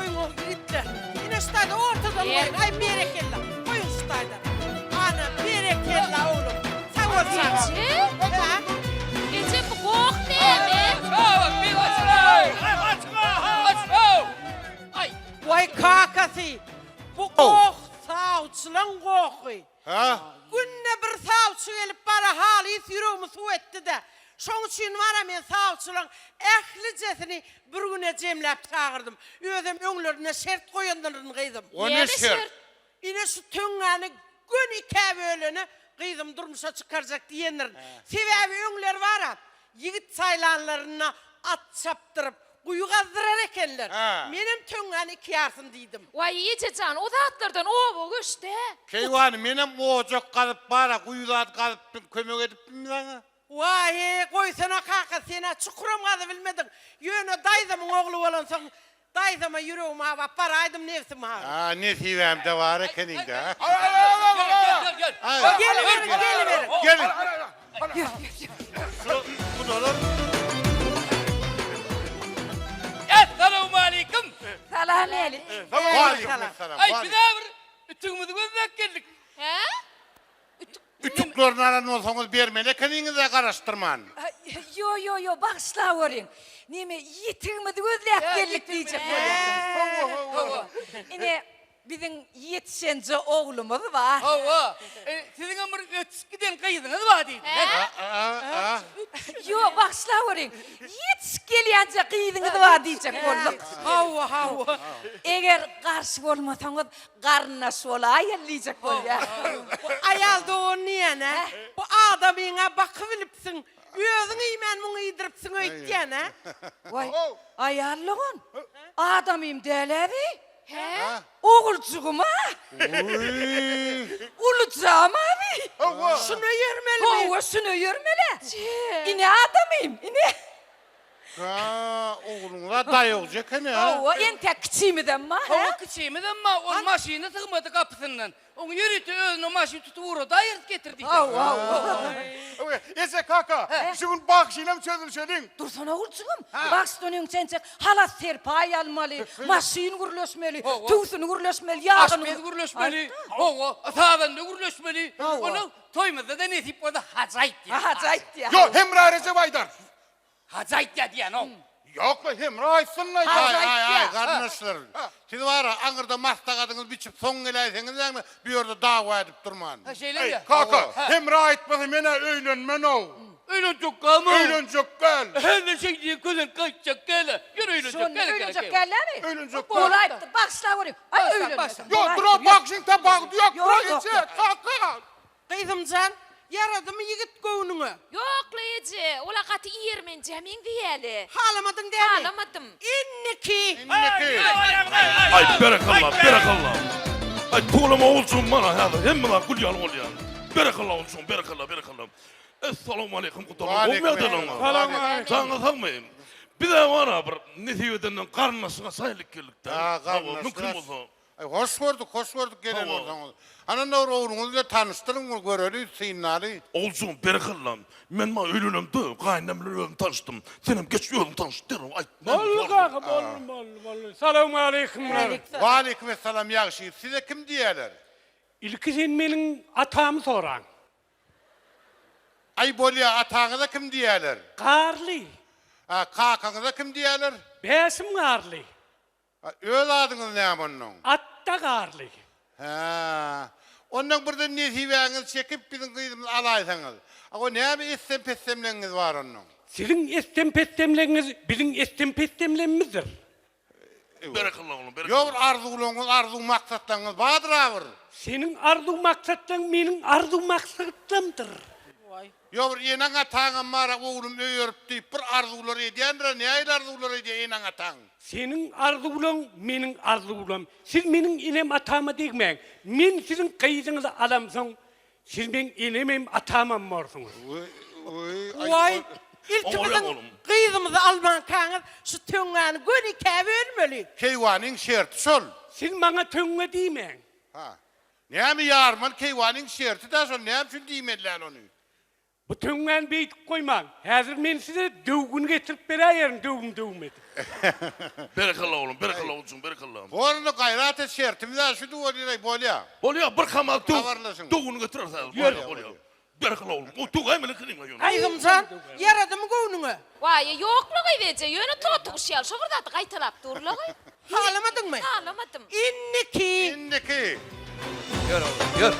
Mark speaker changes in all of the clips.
Speaker 1: goýuň ýigitler. Ine şu taýda ortadan goýuň. Aý berekella. Goýuň şu taýda. Ana berekella oglum. Sag bol çagam.
Speaker 2: Eje? Eje bu goh näme?
Speaker 1: Waý kakasy, bu goh sawçylaň gohy.
Speaker 3: Hä?
Speaker 1: Günde bir sawçy gelip bara halys ýüregimi suw etdi-de. Şoň üçin bara men sawçylaň ählijesini bir güne jemläp çagyrdym. Özem öňlerinde şert goýandyryn gyzym.
Speaker 3: O ne şert?
Speaker 1: Ine şu töňňäni göni ikä bölene gyzymy durmuşa çykarjak diýendirin. Sebäbi öňler bara ýigit saýlanlarynda at çapdyryp, guýy gazdyrar ekenler. Menem töňňäni iki ýarsyn diýdim.
Speaker 2: Waý, eje jan, o zatlardan oba göçd-ä.
Speaker 3: Keýwany, menem ojak gazyp bara, guýy zat gazypdym, kömek edipdimmi saňa?
Speaker 1: Waý, goýsana kaka, sen-ä çukuram gazybilmediň. Ýöne daýzamyň ogly bolansoň, daýzama ýüregim awap baraýdym, nebsim agyryp.
Speaker 3: A, nesibämde bar ekeniň-dä.
Speaker 1: Geliberiň, geliberiň.
Speaker 3: Geliň. Şu gudalar.
Speaker 4: Essalawmaleýkim.
Speaker 5: Salam älik.
Speaker 3: Waleýkim essalam.
Speaker 4: Aý, biz-ä bir ütügimizi gözläp geldik.
Speaker 2: Hä?
Speaker 3: Ütüklerini alan bolsaňyz bermeli ekeniňiz-ä garaşdyrman.
Speaker 5: Ýo, ýo, ýo, bagyşlaweriň. Neme, ýitigimizi gözläp geldik diýjek bolýarsyňyz. Hawa, hawa. Ine, biziň ýetişenje oglumyz bar.
Speaker 4: Hawa. Siziňem bir ötüşip giden gyzyňyz bar diýdiler.
Speaker 3: Hä?
Speaker 5: Ýo, bagyşlaweriň. Ýetişip gelýänje gyzyňyz bar diýjek bolduk.
Speaker 1: Hawa, hawa.
Speaker 5: Eger garşy bolmasaňyz, Garyndaş bolaýyn diýjek bolýar.
Speaker 1: Bu aýal dogan diýýän-ä. Bu adamyň-a bakybilipsiň. Özüň iýmän muňa iýdiripsiň öýtýän-ä.
Speaker 5: Waý, aýal dogan, adamym däl-ä bi.
Speaker 2: Hä?
Speaker 5: Oguljygym-a. Ulujam-a bi.
Speaker 1: Şuny öýermelimi?
Speaker 5: Hawa, şuny öýermel-ä. Ine adamym, ine.
Speaker 3: Hä, ogluňyz-a daýawja eken-ä.
Speaker 5: Hawa, entek kiçimizem bar, hä?
Speaker 4: Hawa, kiçimizem bar. Ol maşyny sygmady gapysyndan. Oň ýörite özüne maşyn tutup ugradaýarys getir diýdi.
Speaker 5: Hawa, hawa.
Speaker 6: Eje, kaka, şu gün bagşynam çözülşeliň.
Speaker 5: Dursana oguljygym, bagşydan öňçençek halat-serpaý almaly, maşyn gürleşmeli, tüwsüni gürleşmeli, ýagyny.
Speaker 4: Aşpez gürleşmeli, hawa, sazanda gürleşmeli. Onda toýumyzda-da nesip bolsa hajy aýtýar.
Speaker 5: Hajy aýtýar.
Speaker 6: Ýok, Hemra Rejep aýdar.
Speaker 4: Hajy aýtýa diýen-ow.
Speaker 6: Ýok-la, Hemra aýtsyn-la.
Speaker 5: Hajy
Speaker 3: Aý, aý, aý,
Speaker 5: aýtýa.
Speaker 3: garyndaşlar. Siz bar-a, aňyrda maslahatyňyzy biçip soň geläýseňiz-däňmi, bu ýerde dawa edip durman.
Speaker 4: Ha, şeýlemi?
Speaker 6: Eý, kaka, Hemra aýtmasa men-ä öýlenmen-ow.
Speaker 4: Öýlenjek galma.
Speaker 6: Öýlenjek däl.
Speaker 4: Hä, şeý diýen kösenip gaýtjak däl-ä. Ýör öýlenjek
Speaker 5: Şonda
Speaker 4: däl
Speaker 5: öýlenjek dälmi?
Speaker 6: Öýlenjek däl.
Speaker 5: Bolaýypdyr, bagyşlaweriň. Aý, öýlenmedim.
Speaker 6: Ýok, dur-a, bagşyň tapawudy ýok, dur-a, eje, kaka.
Speaker 1: Gyzymjan, ýaradymy ýigit göwnüňe?
Speaker 2: Ýok-la eje, ol-a gaty ýermenjä meňzeýä-le.
Speaker 1: Halamadyň dämi?
Speaker 2: Halamadym.
Speaker 1: Indiki!
Speaker 3: Indiki!
Speaker 7: Aý berekella berekella. Aý tüweleme oguljygym mana häzir hemme zat gül ýaly bolýar. Berekella oguljygym berekella berekella. Essalawmaleýkim gudalar gowy ýagdaýlaryňyz. Janyňyz sagmy? Bizä bara bir nesip edenden garyndaşyňa çaýlyk geldik-dä.
Speaker 3: Ha
Speaker 7: Hawa mümkin bolsa.
Speaker 3: Aý, hoş gördük, hoş gördük gelen
Speaker 7: Hawa.
Speaker 3: bolsaňyz. Hany onda bir ogluňyz bilen tanyşdyryň bir göreli, synlaly.
Speaker 7: Oguljygym, berekella. Men maňa öýlenemde, gaýynenem bilen özüm tanyşdym. Senem geç özüň tanyş, derrew aýt. Näme
Speaker 8: Boldy
Speaker 7: sorduň?
Speaker 8: kaka, boldy, boldy, boldy. Salowmaleýkimler.
Speaker 3: Waleýkimessalam ýagşy. Size kim diýýäler?
Speaker 8: Ilki sen meniň atamy soraň.
Speaker 3: Aý, bolýa, ataňyza kim diýýäler?
Speaker 8: Garly.
Speaker 3: A, kakaňyza kim diýýäler?
Speaker 8: Bäşim Garly.
Speaker 3: A, öz adyňyz näme onnoň?
Speaker 8: Atda Garly.
Speaker 3: Hä. Onnoň birden nesibäňizi çekip biziň gyzymyzy alaýsaňyz. A o näme etsem-petsemleňiz bar onnoň?
Speaker 8: Siziň etsem-petsemleňiz biziň etsem-petsemlemizdir.
Speaker 7: Berekella oglum, berekella.
Speaker 3: Ýok bir arzuwlaryňyz, arzuw-maksatlaryňyz bardyr-a bir?
Speaker 8: Seniň arzuw-maksatlaň meniň arzuw-maksatlamdyr.
Speaker 3: Ýok bir eneň-ataňam bar-a oglum öýerip diýip bir arzuwlar edýändir-a, nähili arzuwlar edýär eneň-ataň?
Speaker 8: Seniň arzuwlaň meniň arzuwlam. Siz meniň enem-atama degmäň. Men siziň gyzyňyzy alamsoň, siz meň enemem, atamam borsuňyz.
Speaker 1: Waý, ilki biziň gyzymyzy almankaňyz şu töňňäni göni ikä bölmeli.
Speaker 3: Keýwanyň şerti şol.
Speaker 8: Siz maňa töňňe diýmäň.
Speaker 3: Ha. Näme ýarmaly keýwanyň şerti-dä şol, näme üçin diýmeli däl ony?
Speaker 8: Bu töňňäni beýdip goýmaň. Häzir men size döwgüni getirip beräýerin döwüm-döwüm edip.
Speaker 7: Berekella oglum, berekella oguljygym, berekella.
Speaker 3: Boldy, gaýrat et, şertimiz-ä şudy bolýar-aý, bolýa.
Speaker 7: Bolýa, bir kamal döw,
Speaker 3: Habarlaşyň.
Speaker 7: döwgüni getireris häzir, bolýa, bolýa. Berekella oglum, o döwäýmeli ekeniň-le ýöne.
Speaker 1: Gyzymjan, ýaradymy göwnüňe?
Speaker 2: Waý, ýok-la gyz eje, ýöne totuguş ýaly şo bir zady gaýtalap dur-la gyz.
Speaker 1: Halamadyňmy?
Speaker 2: Halamadym.
Speaker 1: Indiki.
Speaker 3: Indiki.
Speaker 4: Ýör oglum, ýör.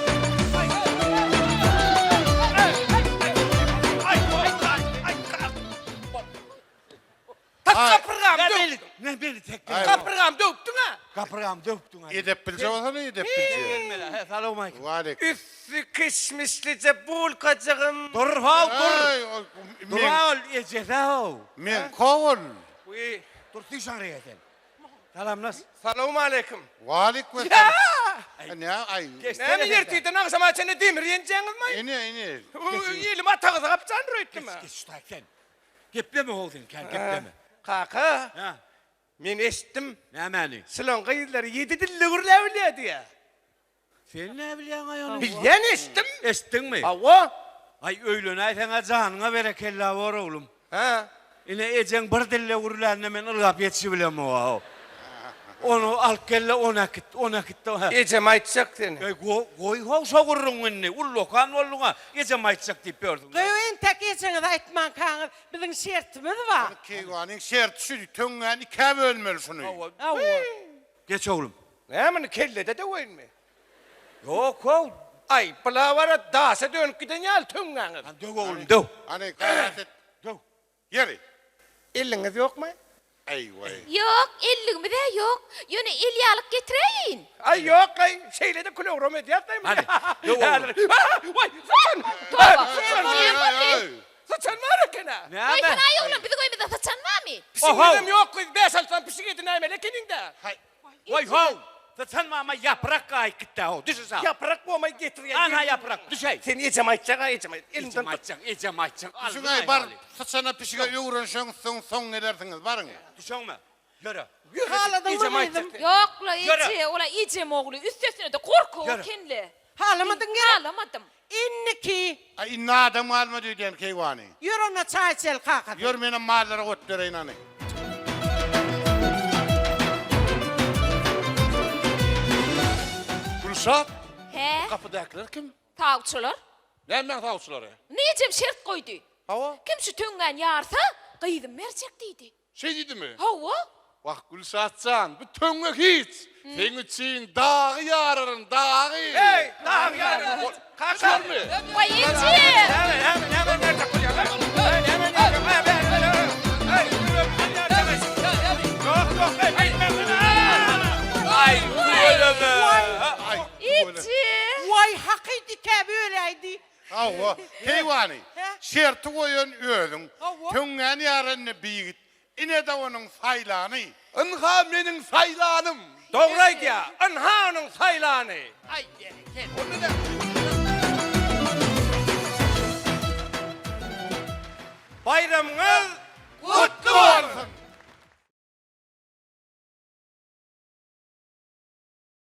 Speaker 9: Tas gapyrgamy
Speaker 10: Ne
Speaker 9: döwdüň.
Speaker 10: beli, ne beli tekge.
Speaker 9: Gapyrgamy döwüpdiň-ä.
Speaker 10: Gapyrgamy döwüpdiň-ä.
Speaker 3: Edep biljek bolsana edep biljek.
Speaker 10: Gelmeli, he, salowmaleýkim.
Speaker 3: Waleýkim.
Speaker 9: Üsti kişmişlije bulkajygym.
Speaker 10: Dur how, dur.
Speaker 3: Eý, ol
Speaker 10: Dur
Speaker 3: men
Speaker 10: ol ejesi how.
Speaker 3: men kowul.
Speaker 9: Wiý.
Speaker 10: Dur düş araya sen. Salamlaş.
Speaker 9: Salowmaleýkim.
Speaker 3: Waleýkim esselam. Ne aý.
Speaker 9: Näme ertirden agşama çenli demir ýenjeňizmi?
Speaker 3: Ine, ine.
Speaker 9: Elim atagyza gapjandyr öýtdüm.
Speaker 10: Geç, geç şu taýy sen. Gepleme how sen, kän gepleme.
Speaker 9: Kaka.
Speaker 10: Ha.
Speaker 9: Men eşitdim.
Speaker 10: Nämäni?
Speaker 9: Şulaň gyzlary ýedi dilde gürläp bilýär diýýär.
Speaker 10: Sen nä bilýäň aý ony?
Speaker 9: Bilýän eşitdim.
Speaker 10: Eşitdiňmi?
Speaker 9: Hawa.
Speaker 10: Aý öýlenäýseň-ä janyňa berekella bor oglum.
Speaker 9: Hä?
Speaker 10: Ine ejeň bir dilde gürlände men ylgap ýetişibilemog-a. Ony alyp gel-de ony äkit, ony äkit-de.
Speaker 9: Ejem aýtjak seni.
Speaker 10: Eý goý how şo gürrüňi indi, ullakan bolduň-a, ejem aýtjak diýip ýörsüň.
Speaker 1: Goý entek ejeňize aýtmankaňyz biziň şertimiz bar.
Speaker 3: Keýwanyň şerti şu, töňňäni ikä bölmeli şuny.
Speaker 1: Hawa.
Speaker 10: Geç oglum.
Speaker 9: Näme muny kellede döweýinmi?
Speaker 10: Ýok how.
Speaker 9: Aý, bula bara daşa dönüp giden ýaly töňňäňiz.
Speaker 10: Hany döw oglum, döw.
Speaker 3: Hany gaýrat et.
Speaker 10: Döw.
Speaker 3: Ýeri.
Speaker 9: Elliňiz ýokmy?
Speaker 3: Eý waý.
Speaker 2: Ýok, elligimiz-ä ýok. Ýöne el ýalyk getiräýeýin.
Speaker 9: Aý, ýok, aý, şeýle-de külegram edýäs-aý muny.
Speaker 10: Hany, döw oglum.
Speaker 9: Waý, syçan!
Speaker 2: Toba.
Speaker 9: Syçan!
Speaker 2: Näme boldy?
Speaker 9: Syçan bar eken-ä.
Speaker 10: Näme?
Speaker 2: Goýsana-aý oglum, biziň öýümizde syçan barmy?
Speaker 9: Pişigimizem ýok gyz, bäş-alty sany pişik edinäýmeli ekeniň-dä.
Speaker 10: Waý how! Syçan mama ýaprak gaýyp gitdä how, düş aşak.
Speaker 9: Ýaprak bolmaý getirýän.
Speaker 10: Ana ýaprak, düşäý.
Speaker 9: Sen ejem aýtjak-a, ejem aýt.
Speaker 10: Ejem aýtjak, ejem aýtjak.
Speaker 3: Düşüň-aý, bar, syçana pişige öwrenşeňiz soň, soň gelersiňiz, baryň.
Speaker 10: Düşeňmi? Ýöre.
Speaker 1: Haladyňmy gyzym?
Speaker 2: Ýok-la, eje, ol-a ejem ogly, üstesine-de gorkak eken-le.
Speaker 1: Halamadyň gerek?
Speaker 2: Halamadym.
Speaker 1: Indiki.
Speaker 3: A indi adam galmady öýdýän keýwany.
Speaker 1: Ýör onda çaý içeli kakasy.
Speaker 3: Ýör menem mallara ot bereýin hany.
Speaker 6: Gülşat.
Speaker 2: Hä?
Speaker 6: Bu gapydakylar kim?
Speaker 2: Sawçylar.
Speaker 6: Nämäň sawçylary?
Speaker 2: Indi ejem şert goýdy.
Speaker 6: Hawa.
Speaker 2: Kim şu töňňäni ýarsa, gyzymy berjek diýdi.
Speaker 6: Şeý diýdimi?
Speaker 2: Hawa.
Speaker 6: Wah, Gülşat jan, bu töňňe hiç. Seň üçin dagy ýararyn, dagy.
Speaker 9: Heý, dagy ýararyn. Kaka.
Speaker 6: Şolmy?
Speaker 2: Waý, eje!
Speaker 9: Näme, näme, näme näme bolýar? Näme, näme, näme, näme, Heý, Ýok, ýok, heý, beýtme.
Speaker 10: Aý, tüweleme.
Speaker 2: Eje!
Speaker 1: Waý, hakyt ikä böläýdi.
Speaker 3: Hawa, keýwany, şerti goýan özüň, töňňäni ýaran ine bi ýigit, ine-de onuň saýlany.
Speaker 6: Ynha meniň saýlanym.
Speaker 9: Dogry aýdýar, ynha onuň saýlany.
Speaker 4: Aý, berekella.
Speaker 9: Baýramyňyz.